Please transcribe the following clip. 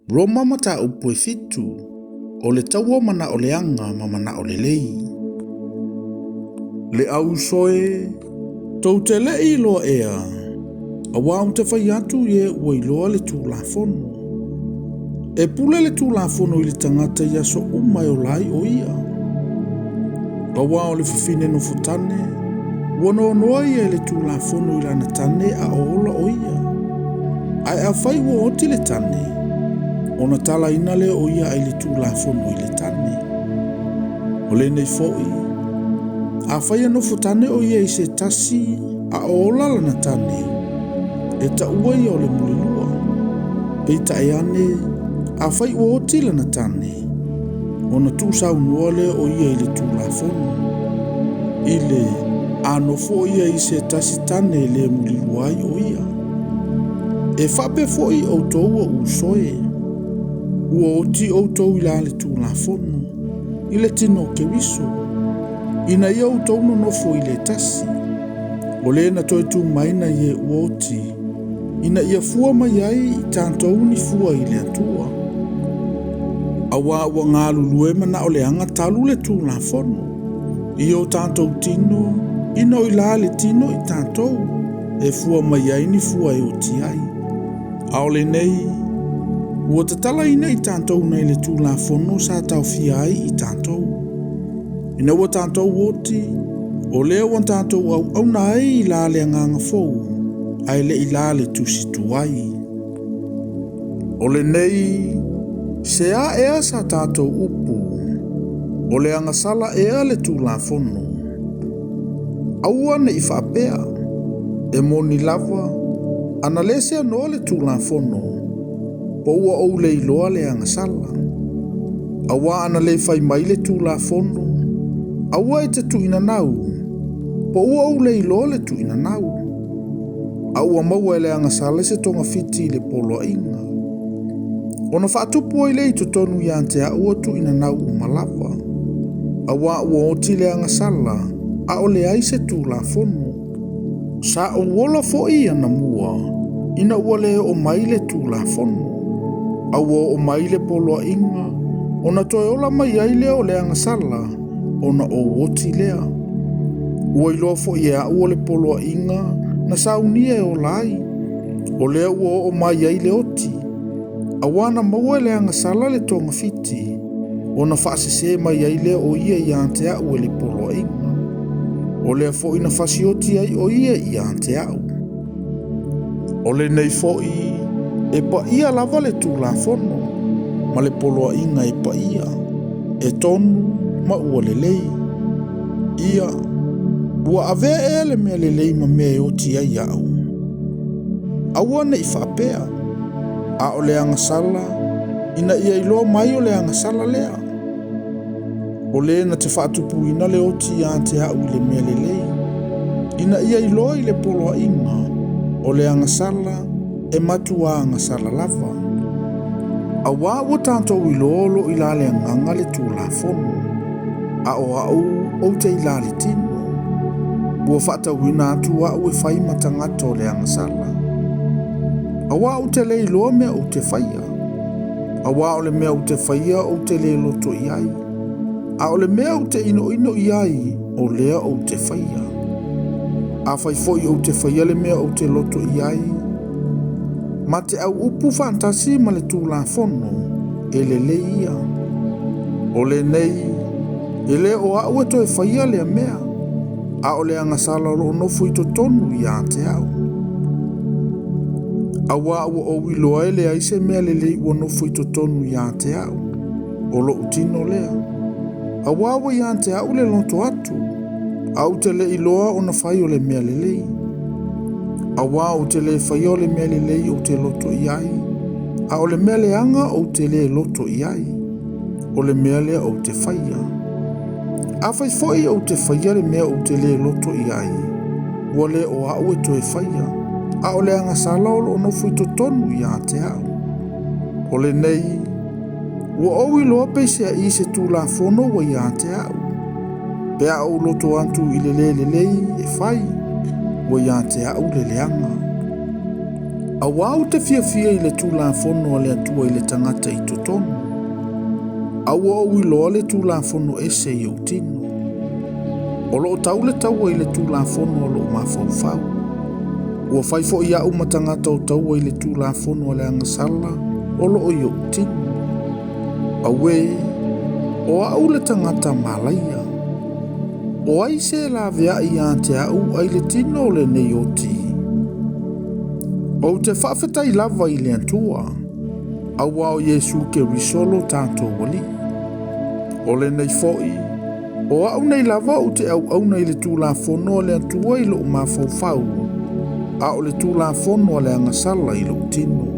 Roma Mataupu e 7, o le taua manao leaga ma manao lelei. Le au uso e, tou te le i iloa ea, auā ou te fai atu i e ua iloa le Tulafono. E pule le Tulafono i le tagata i aso uma e ola ai o ia. Auā o le fafine nofotane, ua noanoa ia i le Tulafono i lana tane a o ola o ia. Ae afai ua oti le tane, ona talaina lea o ia ai le Tulafono i le tane. O lenei foi, afai e nofotane o ia i se tasi a o ola lana tane, e taua ia o le mulilua. Peitai ane, afai ua oti lana tane, ona tuusaunoa lea o ia i le Tulafono, i le a nofo o ia i se tasi tane e le mulilua ai o ia. E faapea foi outou o uso e, ua oti outou i la le Tulafono, i le tino o Keriso, ina ia outou nonofo i le tasi, o le na toe tu mai na i e ua oti, ina ia fua mai ai i tatou ni fua i le Atua. Auā ua galulue manao leaga talu le Tulafono, i o tatou tino, ina o i la le tino i tatou, e fua mai ai ni fua e oti ai. A o lenei, ua tatalaina i tatou nai le Tulafono sa taofia ai i tatou. Ina ua tatou oti, o lea ua tatou auauna ai i la le agaga fou, ae le i la le tusi tuai. O lenei, se a ea sa tatou upu, o le agasala ea le Tulafono. Aua ne i faapea, e moni lava, ana le seanoa le Tulafono, po ua ou le iloa le agasala. Auā ana le fai mai le Tulafono, aua e te tuuinanau, po ua ou le iloa le tuuinanau. A ua maua e le agasala se togafiti i le poloaiga. Ona faatupu ai lea i totonu ia te au o tuuinanau uma lava. Auā ua oti le agasala, a o leai se Tulafono. Sa ou ola foi anamua, ina ua le oo mai le Tulafono. A ua oo mai le poloaiga, ona toe ola mai ai lea o le agasala, ona ou oti lea. Ua iloa foi e au o le poloaiga na saunia e ola ai, o lea ua oo mai ai le oti. Auā na maua e le agasala le togafiti, ona faasese mai ai lea o ia ia te au e le poloaiga. O lea foi na fasioti ai o ia ia te au. O lenei foi, e paia lava le Tulafono, ma le poloaiga e paia, e tonu ma ua lelei. Ia, ua avea ea le mea lelei ma mea e oti ai au. Aua ne i faapea, a o le agasala, ina ia iloa mai o le agasala lea. O le na te faatupuina le oti ia te au i le mea lelei, ina ia iloa i le poloaiga, o le agasala e matua agasala lava. Auā ua tatou iloa o lo o i la le agaga le Tulafono, a o au ou te i la le tino. Ua faatauina atu au e fai ma tagata o le agasala. Auā ou te le iloa mea ou te faia. Auā o le mea ou te faia ou te le loto i ai. A o le mea ou te inoino i ai, o lea ou te faia. Afai foi ou te faia le mea ou te loto i ai, ma te au upu faatasi ma le Tulafono, e lelei ia. O lenei, e le o au e toe faia lea mea, a o le agasala o lo o nofo i totonu ia te au. Auā ua ou iloa e leai se mea lelei ua nofo i totonu ia te au, o lou tino lea. Auā ua ia te au le loto atu, a ou te le iloa ona fai o le mea lelei. Auā ou te le faia o le mea lelei ou te loto i ai, a o le mea leaga ou te le loto i ai, o le mea lea ou te faia. Afai foi ou te faia le mea ou te le loto i ai, ua le o au e toe faia, a o le agasala o lo o nofo i totonu ia te au. O lenei, ua ou iloa peiseai se Tulafono ua ia te au. Pe a ou loto atu i le le lelei e fai, ua ia te au le leaga. Auā ou te fiafia i le Tulafono a le Atua i le tagata i totonu, a ua ou iloa le Tulafono ese i ou tino. O lo o tau le taua i le Tulafono a lou mafaufau. Ua fai foi au ma tagata o taua i le Tulafono a le agasala o lo o i ou tino. Auē, o au le tagata malaia! O ai se laveai ia te au ai le tino o lenei oti? Ou te faafetai lava i le Atua, auā o Iesu Keriso lo tatou Alii. O lenei foi, o au nei lava ou te auauna i le Tulafono a le Atua i lou mafaufau, a o le Tulafono a le agasala i lou tino.